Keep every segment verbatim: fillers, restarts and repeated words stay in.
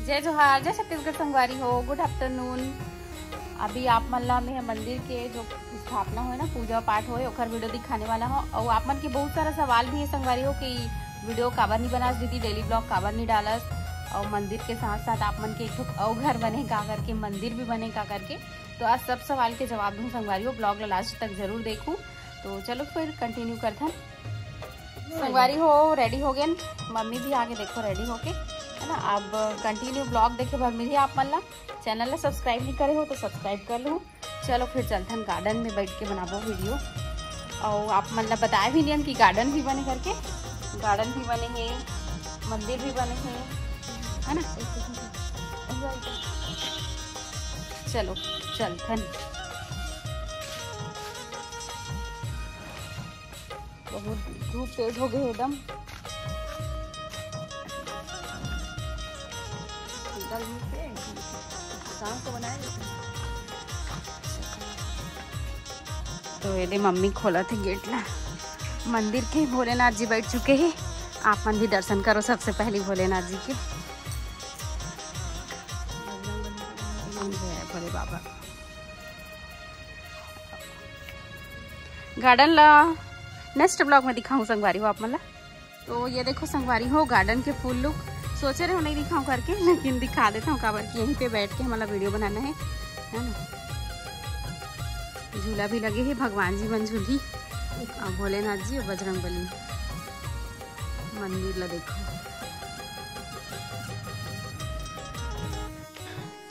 जय जोहार, जय छत्तीसगढ़ संगवारी हो, गुड आफ्टरनून। अभी आप मन ला मैं मंदिर के जो स्थापना होए ना, पूजा पाठ होए, ओकर वीडियो दिखाने वाला हूँ। और आप मन के बहुत सारा सवाल भी है संगवारी हो कि वीडियो काबर नहीं बनास दीदी, डेली ब्लॉग काबर नहीं डालस, और मंदिर के साथ साथ आप मन के एक ठो अउ घर बने का करके, मंदिर भी बने का करके। तो आज सब सवाल के जवाब दूँ संगवारी हो, ब्लॉग ला लास्ट तक जरूर देखू। तो चलो फिर कंटिन्यू करथन। संगवारी हो, रेडी हो गए, मम्मी भी आगे देखो रेडी होके, है ना। अब कंटिन्यू ब्लॉग देखे बर मिली आप मन ला। चैनल ला सब्सक्राइब नहीं करे हो तो सब्सक्राइब कर लो। चलो फिर चलथन गार्डन में बैठ के बनाबो वीडियो, और आप मन ला बताए भी नहीं कि गार्डन भी बने करके। गार्डन भी बने हैं, मंदिर भी बने हैं, है ना। चलो चलथन। बहुत धूप तेज हो गए एकदम। एकदम धूप है। शाम को बनाए। तो ये दे मम्मी खोला थे गेट ला। मंदिर के भोलेनाथ जी बैठ चुके हैं। आप मन भी दर्शन करो सबसे पहले भोलेनाथ जी के। जय भोले बाबा। गार्डन ला नेक्स्ट ब्लॉग में दिखाऊँ संगवारी हो आप मन ला। तो ये देखो संगवारी हो, गार्डन के फुल लुक। सोचे रहे नहीं दिखाऊं करके, लेकिन दिखा देता हूँ, काबर कि यहीं पे बैठ के हमारा वीडियो बनाना है, है ना। झूला भी लगे है, भगवान जी मन झूली, और भोलेनाथ जी और बजरंग बली। मंदिर ला देखो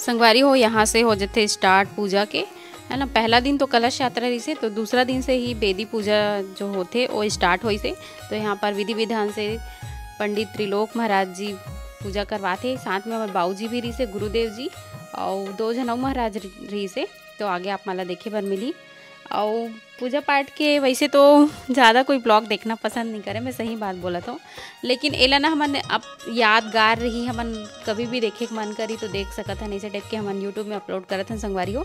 संगवारी हो, यहाँ से हो जथे स्टार्ट पूजा के, है ना। पहला दिन तो कलश यात्रा रहिसे, तो दूसरा दिन से ही बेदी पूजा जो होथे वो स्टार्ट होइसे। तो यहाँ पर विधि विधान से पंडित त्रिलोक महाराज जी पूजा करवाथे, साथ में हमर बाऊ जी भी रहिसे, गुरुदेव जी, और दो झन अउ महाराज रहिसे। तो आगे आप मन ला देखे बर मिली। और पूजा पाठ के वैसे तो ज़्यादा कोई ब्लॉग देखना पसंद नहीं करे, मैं सही बात बोलत हूँ, लेकिन एला ना हमन अब यादगार रही, हमन कभी भी देखे के मन करी तो देख सकत हन। ऐसे टाइप के हमन यूट्यूब में अपलोड करत हन संगवारी हो,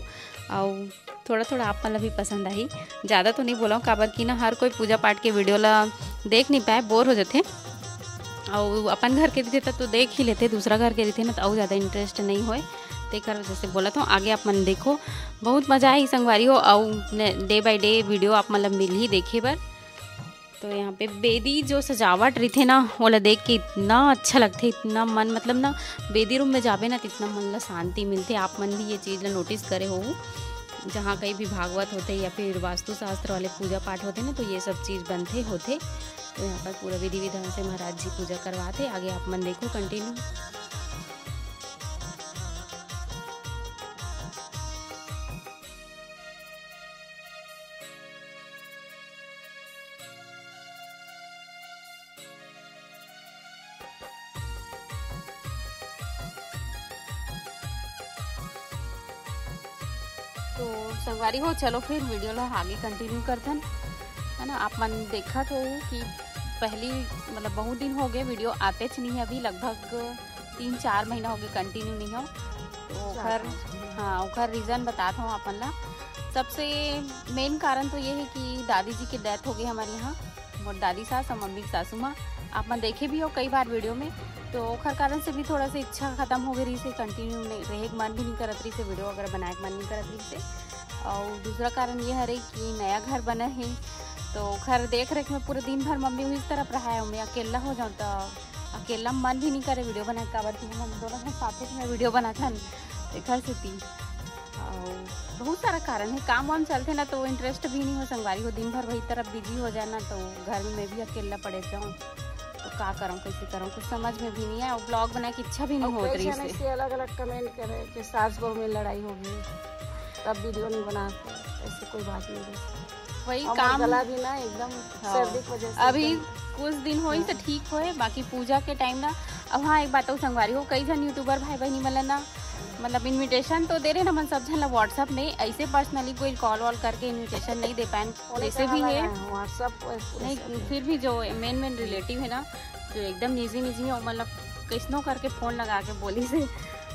और थोड़ा थोड़ा आप मन ला भी पसंद आही। ज़्यादा तो नहीं बोलव, काबर कि ना हर कोई पूजा पाठ के वीडियो ला देख नहीं पाए, बोर हो जाथे। और अपन घर के रहिथे त तो देख ही लेथे, दूसरा घर के रहिथे ना, तो अउ ज़्यादा इंटरेस्ट नहीं होए, तेकर वजह से बोलत हूँ। आगे आप मन देखो, बहुत मजा आही संगवारी हो, और डे बाय डे वीडियो आप मन ला मिलही देखे बर। तो यहाँ पे बेदी जो सजावट रहिथे ना, ओला देख के इतना अच्छा लगथे, इतना मन, मतलब ना, बेदी रूम में जाबे ना, तो इतना मन ला शांति मिलथे। आप मन भी ये चीज़ ला नोटिस करे हो, जहाँ कहीं भी भागवत होथे या फिर वास्तु शास्त्र वाले पूजा पाठ होथे ना, तो ये सब चीज़ बनथे होथे। तो यहाँ पर पूरा विधि विधान से महाराज जी पूजा करवाथे। आगे आप मन देखो कंटिन्यू। तो संगवारी हो, चलो फिर वीडियो ला आगे कंटिन्यू करथन, है ना। आप मन देखत हो कि पहली, मतलब, बहुत दिन हो गए वीडियो आतेच नहीं है, अभी लगभग तीन चार महीना हो गए कंटिन्यू नहीं हो। तो चार ओखर, पाँच महीना। हाँ, ओखर रीज़न बतात हूँ आप मन ला। सबसे मेन कारण तो ये है कि दादी जी के डेथ हो गई हमारे यहाँ, मोर दादी सास और मम्मी के सासू माँ। आप मन देखे भी हो कई बार वीडियो में, तो ओखर कारण से भी थोड़ा सा इच्छा खत्म हो गई रहिसे, कंटिन्यू नहीं रहे के मन भी नहीं करत रहिसे, वीडियो वगैरह बनाए के मन नहीं करत रहिसे। और दूसरा कारण ये हरे कि नया घर बना है, तो ओखर देख रेख में पूरे दिन भर मम्मी उस तरफ रहा है, मैं अकेला हो जाऊँ तो अकेला मन भी नहीं करे वीडियो बनाए, काबर कि हम दोनों जन साथे में वीडियो बनाथन, एखर सेती। और बहुत सारा कारण है, काम वाम चलथे ना, तो इंटरेस्ट भी नहीं हो संगवारी हो, दिन भर वही तरफ बिजी हो जाना, तो घर में मैं भी अकेला पड़े जाऊँ, तो का करूँ, कैसे करूँ, कुछ समझ में भी नहीं आए, और ब्लॉग बनाए की इच्छा भी नहीं और होत कई रही जने से। से अलग-अलग कमेंट करे कि सास बहू में लड़ाई हो गई, तब वीडियो नहीं बनाते, ऐसी कोई बात नहीं है। वही हमार काम गला भी ना एकदम हाँ। सर्दी की वजह से अभी एकदम कुछ दिन होई से हाँ। ठीक होए, बाकी पूजा के टाइम ना। अब हाँ, एक बात और संगवारी हो, कई जन यूट्यूबर भाई बहनी मन ला ना, मतलब, इनविटेशन तो दे रहे ना, मन सब झन ला WhatsApp में, ऐसे पर्सनली कोई कॉल वॉल करके इनविटेशन नहीं दे पाए, उन्हें जैसे कहाँ भी लगा है। है, WhatsApp पर पूरे नहीं, सब है। फिर भी जो मेन मेन रिलेटिव है ना, जो एकदम निजी निजी है, वो मतलब कैसनो करके फोन लगा के बोली से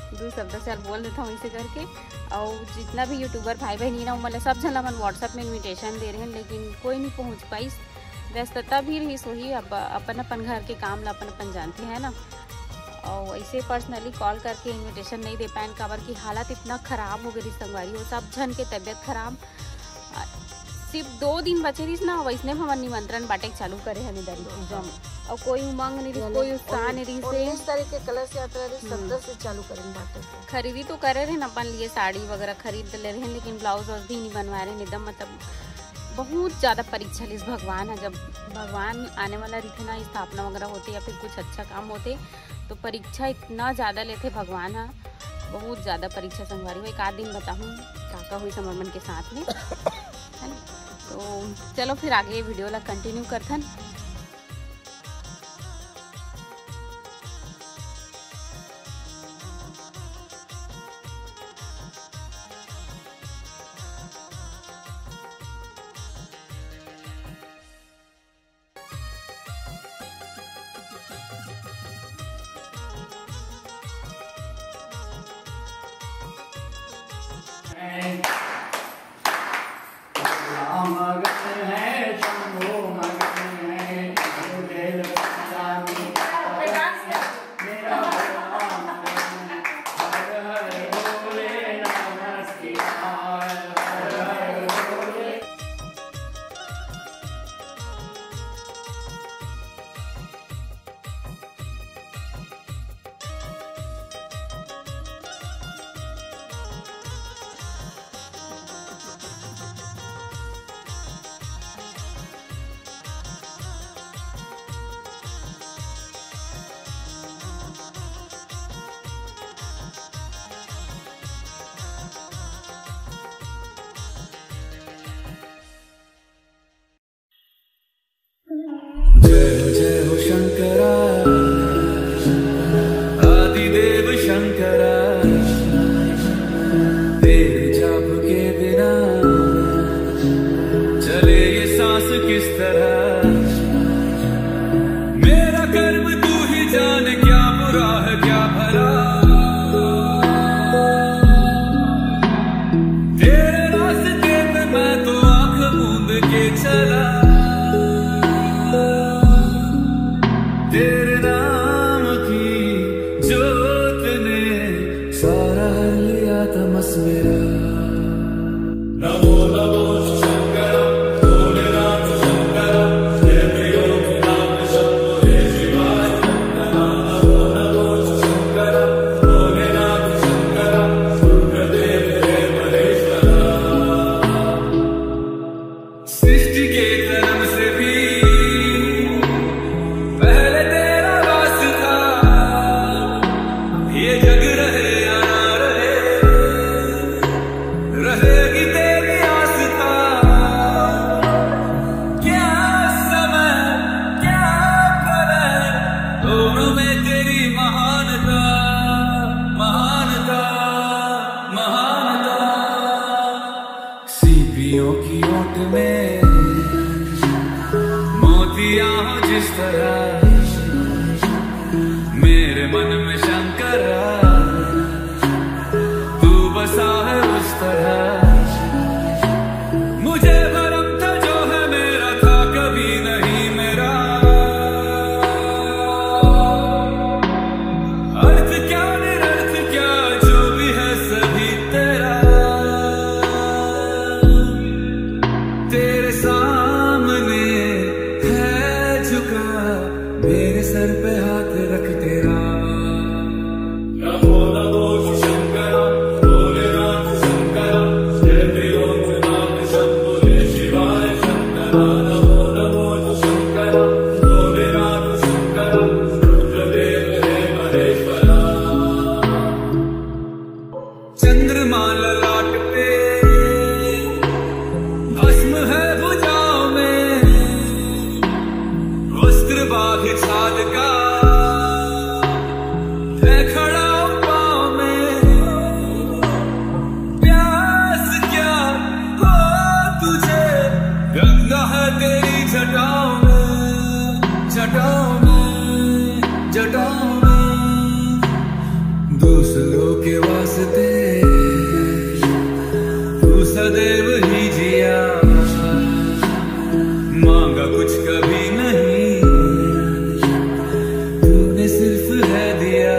दो शब्द चल बोल देता हूँ इसे करके। और जितना भी यूट्यूबर भाई बहनी ना, वो मतलब सब झन ला मन WhatsApp में इनविटेशन दे रहे हैं, लेकिन कोई नहीं पहुँच पाइस, व्यस्तता भी रही सोही, अब अपन अपन घर के काम ला अपन अपन जानते हैं ना। अउ ऐसे personally call करके invitation नहीं दे पाएन, काबर कि हालत इतना खराब हो गई रहिस संगवारी हो, सब झन के तबीयत खराब। अ, सिर्फ दो दिन बचे रहिस ना, वैसने में हमन निमंत्रण बांटे के चालू करे हन इधर पूजा में। अउ कोई उमंग नहीं रहिस, कोई उत्साह नहीं रहिस हे। उन्नीस तारीख के कलश यात्रा रहिस, हम्म। सत्रह से चालू करेन बांटे के। खरीदी तो करे रहे ना अपन लिए, साड़ी वगैरह खरीद ले रहे, लेकिन blouse व्लाउज भी नहीं बनवा रहे एकदम, मतलब बहुत ज़्यादा परीक्षा लिस भगवान ह। जब भगवान आने वाला रहिथे ना, स्थापना वगैरह होथे या फिर कुछ अच्छा काम होथे, तो परीक्षा इतना ज़्यादा लेथे भगवान ह, बहुत ज़्यादा परीक्षा संगवारी हो। एक आध दिन बताहूँ का का होइस हमर मन के साथ में, है ना? तो चलो फिर आगे video ला continue करथन। जय जय हो शंकरा, आदिदेव शंकरा, तेरे जाप के बिना चले ये सांस किस तरह। मेरा कर्म तू ही जाने, क्या बुरा है क्या भला। तेरे रास्ते पे मैं तो आंख मूंद के चला। तेरे नाम की जोत ने सारा हर लिया तमस मेरा। नमो नमो शंकर, भोलेनाथ शंकर, हे त्रिलोकनाथ शंभो, हे शिवाय शंकर। नमो नमो शंकर, भोलेनाथ शंकर, रुद्रदेव हे महेश्वर। सृष्टि के जन्म से भी पहले तेरा वास था। ये जग रहे या ना रहे, रहेगी तेरी आस्था। क्या समय, क्या प्रलय, दोनों में तेरी महानता, महानता, महानता। सीपियों की ओट में मोतियां हो जिस तरह, मेरे मन में शंकरा तू बसा है उस तरह। मुझे भरम था जो है मेरा, था कभी नहीं मेरा। अर्थ क्या निरर्थ क्या, जो भी है सभी तेरा। तेरे सामने है झुका, मेरे सर पे हाथ रख तेरा। नमो नमो शंकर, भोलेनाथ शंकर, हे त्रिलोकनाथ शंभो, हे शिवाय शंकर। नमो नमो शंकर, भोलेनाथ शंकर, रुद्रदेव हे महेश्वर। चंद्रमा ललाट पे, भस्म है भुजाओं में, वस्त्र बाघ छाल का है खड़ा पाँव में। प्यास क्या हो तुझे, गंगा है तेरी जटाओं में, जटाओं में, जटाओं में। दूसरों के वास्ते तू सदैव ही जिया, मांगा कुछ कभी नहीं, तूने सिर्फ है दिया।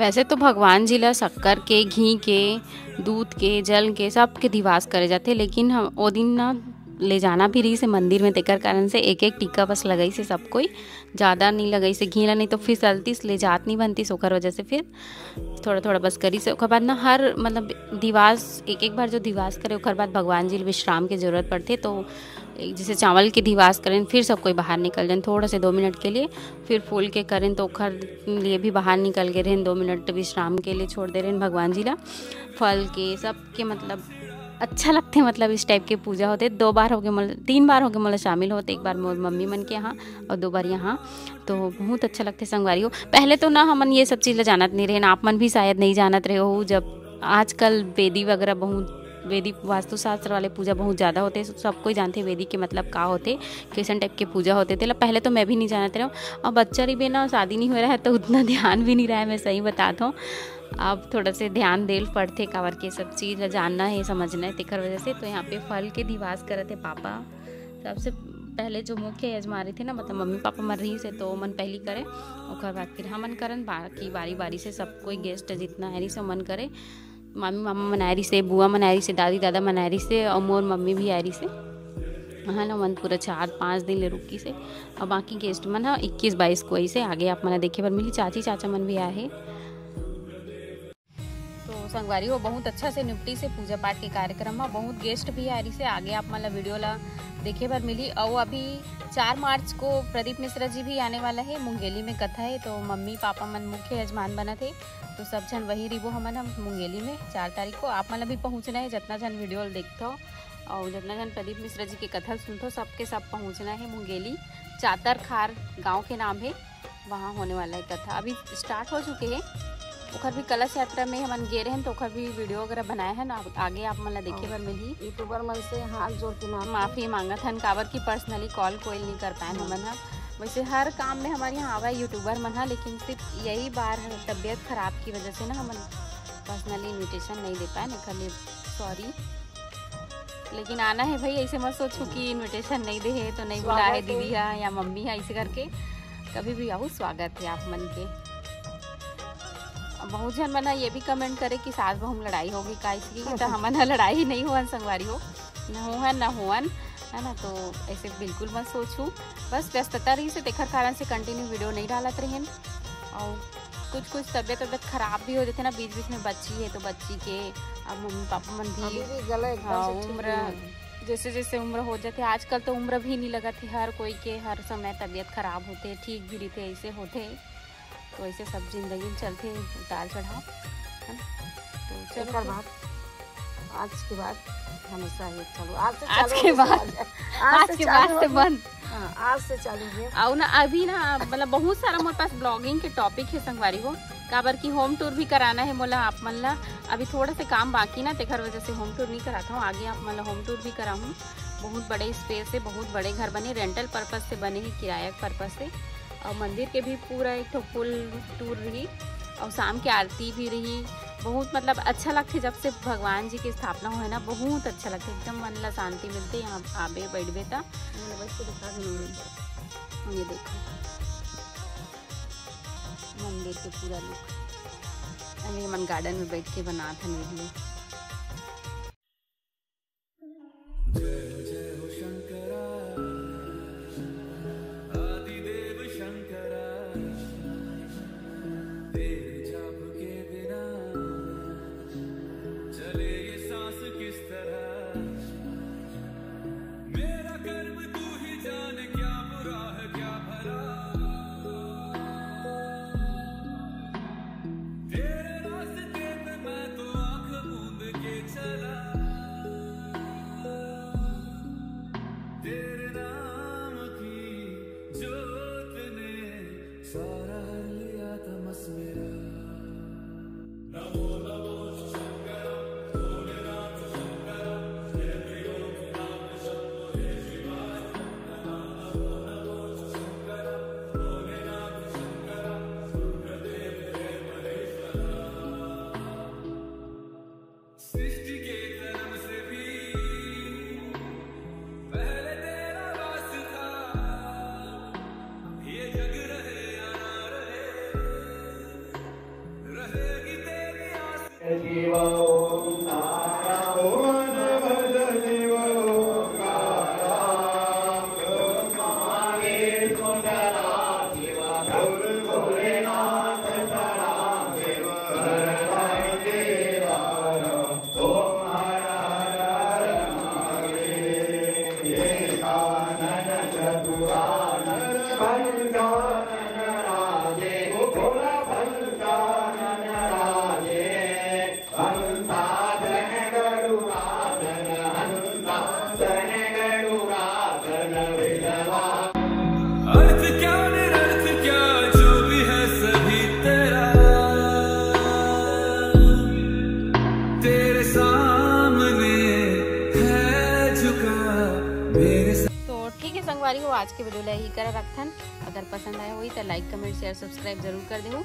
वैसे तो भगवान जी ला शक्कर के, घी के, दूध के, जल के, सब के दिवास करे जाथे, लेकिन हम ओ दिन ना ले जाना भी रहिस हे मंदिर में, तेकर कारण से एक एक टीका बस लगाइस हे सब कोई, ज़्यादा नहीं लगाइस हे घी ला, नहीं तो फिसलतिस, ले जात नहीं बनतिस, ओकर वजह से फिर थोड़ा थोड़ा बस करिस हे। ओकर बाद ना हर मतलब दिवास, एक एक बार जो दिवास करे, ओकर बाद भगवान जी ल विश्राम के जरूरत पड़थे, तो एक जैसे चावल के दिवास करें, फिर सब कोई बाहर निकल जाए थोड़ा से दो मिनट के लिए, फिर फूल के करें तो ओकर लिए भी बाहर निकल के रहें, दो मिनट विश्राम के लिए छोड़ दे रहें भगवान जी ला। फल के सब के मतलब अच्छा लगथे, मतलब इस टाइप के पूजा होथे। दो बार होगे मोला, तीन बार होगे मोला शामिल होत, एक बार मोर मम्मी मन के यहाँ और दो बार यहाँ। तो बहुत अच्छा लगथे संगवारी हो। पहले तो ना हमन ये सब चीज़ ला जानत नहीं रहेन, आप मन भी शायद नहीं जानत रहे हो। जब आजकल वेदी वगैरह बहुत, वेदी वास्तुशास्त्र वाले पूजा बहुत ज़्यादा होथे, सब कोई जानथे वेदी के मतलब का होथे, कैसन टाइप के पूजा होथे, तेला पहले तो मैं भी नहीं जानत रहेंव। अब बच्चा रहिबे ना, शादी नहीं होए रहे तो उतना ध्यान भी नहीं रहे, मैं सही बतात हूँ। अब थोड़ा से ध्यान देल पड़थे, काबर के सब चीज़ ला जानना है, समझना है, तेकर वजह से। तो यहाँ पे फल के दिवास करत हे पापा। सबसे पहले जो मुख्य यजमान रहिथे ना, मतलब मम्मी पापा मन रहिस हे, तो ओमन पहली करे, ओकर बाद फिर हमन करन, बाकी बारी बारी से सब कोई गेस्ट जितना आए रहिस हे ओमन करे। मामी मामा मन आए रहिस हे, बुआ मन आए रहिस हे, दादी दादा मन आए रहिस हे, और मोर मम्मी भी आए रहिस हे। हाँ ना, मन पूरा चार पाँच दिन ले रुकिस हे, और बाकी गेस्ट मन ह इक्कीस बाईस को आइस हे। आगे आप मन ला देखे बर मिली, चाची चाचा मन भी आए हे। तो संगवारी हो, बहुत अच्छा से निपटिस हे पूजा पाठ के कार्यक्रम में, बहुत गेस्ट भी आए रहिस हे। आगे आप मन ला वीडियो ला देखे बर मिली। और अभी चार मार्च को प्रदीप मिश्रा जी भी आने वाला है, मुंगेली में कथा है, तो मम्मी पापा मन मुख्य यजमान बनत हे, तो सब झन वही रिबो हमन हम मुंगेली में चार तारीख को। आप मन ला भी पहुँचना है, जितना झन वीडियो ला देखथो और जितना झन प्रदीप मिश्रा जी के कथा ला सुनथो, सबके सब पहुँचना है मुंगेली। चातर खार गाँव के नाम है, वहाँ होने वाला है कथा। अभी स्टार्ट हो चुके हैं, ओखर भी कलश यात्रा में हमन गे रहेन, तो ओखर भी वीडियो वगैरह बनाए हन, आगे आप मन ला देखे बर मिलही। यूट्यूबर मन से हाथ जोड़ के माफी माफी मांगत हन, काबर कि पर्सनली कॉल कोई नहीं कर पाए हम्म। हमन ह। वैसे हर काम में हमारे यहाँ आवा यूट्यूबर मन ह, लेकिन सिर्फ यही बार तबीयत खराब की वजह से ना हमन पर्सनली इनविटेशन नहीं दे पाए, एकर लिए सॉरी। लेकिन आना है भाई, ऐसे मत सोचू कि इनविटेशन नहीं दे है तो नहीं बुला है स्वागत है। दीदी है या मम्मी है, ऐसे करके कभी भी आओ, स्वागत है आप मन के। अब बहुत झन मन ह ये भी कमेंट करे कि सास बहू में लड़ाई होगी का, इसलिए तो हमन ह लड़ाई ही नहीं होवन संगवारी हो, न होवन, न होवन, है ना। तो ऐसे बिल्कुल मत सोचू, बस व्यस्तता रहिस हे, तेखर कारण से कंटिन्यू वीडियो नहीं डालत रहेन। और कुछ कुछ तबीयत तबीयत खराब भी हो जाथे ना बीच बीच में, बच्ची है तो बच्ची के, अब मम्मी पापा मन भी अभी भी गला एकदम हाँ, से ठीक उम्र नहीं है। जैसे जैसे उम्र हो जाथे, आजकल तो उम्र भी नहीं लगत है हर कोई के, हर समय तबीयत खराब होथे, ठीक भी रहिथे, ऐसे होथे। तो ऐसे सब जिंदगी में चलथे उतार चढ़ाव, है ना? तो चलो एकर फिर। बाद, आज के बाद हमेशा ये चालू, आज से आज चालू के होगे बाद, से आज, आज आज से के चालू बाद से होगे। बंद। हाँ, आज से चालू होगे। अउ ना अभी ना मतलब बहुत सारा मोर पास ब्लॉगिंग के टॉपिक है संगवारी हो, काबर कि होम टूर भी कराना है मोला आप मन ला। अभी थोड़ा से काम बाकी ना, तेकर वजह से होम टूर नहीं कराता हूँ। आगे आप मन ला होम टूर भी कराहूँ। बहुत बड़े स्पेस है, बहुत बड़े घर बने, रेंटल पर्पस से बने हैं, किराया पर्पस से। और मंदिर के भी पूरा एक ठो फुल टूर रही, और शाम के आरती भी रही। बहुत मतलब अच्छा लगथे, जब से भगवान जी की स्थापना होए ना, बहुत अच्छा लगथे, एकदम मन ला शांति मिलथे। यहाँ आबे बैठबे त। मैंने बैठ के दिखा दूँ। ये देखो मंदिर के पूरा लुक। अभी हमन गार्डन में बैठ के बनात हन वीडियो। जय जय हो शंकरा, आदिदेव शंकरा, तेरे जाप के बिना चले ये सांस किस तरह। मेरा कर्म तू ही जाने, क्या बुरा है क्या भला। तेरे रास्ते पे मैं तो आंख मूंद संगवारी हो, आज के वीडियो ला यही करा रखथन। अगर पसंद आए होही त like, comment, share, subscribe जरूर कर देहू।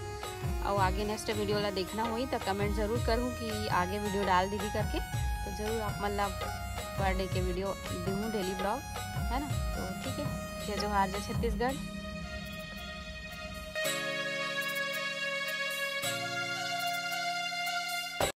अउ आगे next वीडियो ला देखना होही त comment जरूर करहू कि आगे वीडियो डाल दीदी करके। तो जरूर आप मन ला per day के वीडियो देहू, daily vlog, है ना। तो ठीक है, जय जोहार, जय छत्तीसगढ़।